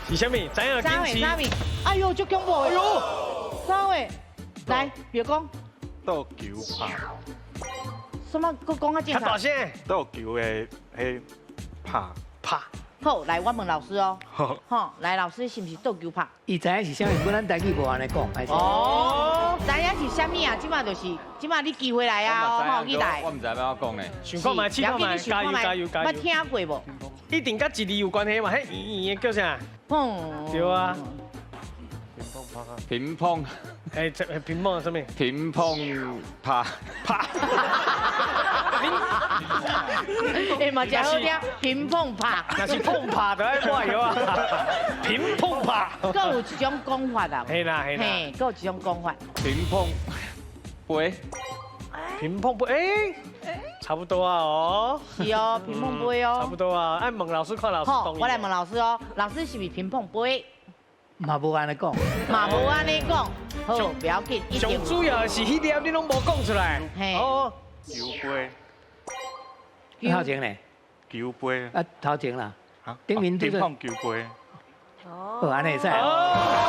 是啥物？知影三位，三位，哎呦，足恐怖！哎呦，三位，來，別講。倒球拍。什麼？閣講較正較大聲。倒球的彼拍拍。好，來，我問老師哦。好，來，老師是毋是倒球拍？伊知影是啥物，阮咱台語無按呢講，歹勢。哦，知影是啥物啊？這馬就是，這馬你機會來啊！吼，起來。我毋知欲按怎講呢。想看覓，試看覓，加油加油加油！捌聽過無？一定佮一字有關係嘛？彼圓圓的叫啥？碰。對啊。平碰。哎，這平碰啥物？平碰拍拍。哎嘛，真好聽，平碰拍。若是碰拍就愛抹藥啊。平碰拍。閣有一種講法啊。嘿啦嘿啦。嘿，閣有一種講法。平碰杯。平碰杯，哎，差不多啊哦。是哦，平碰杯哦。差不多啊，愛問老師看老師好，我來問老師哦，老師是毋是平碰杯？嘛無按呢講。嘛無按呢講，好，不要緊。上主要的是彼粒你攏無講出來。嘿。哦。球杯。頭前呢？球杯。啊，頭前啦。頂面平碰球杯。哦，按呢會使。哦。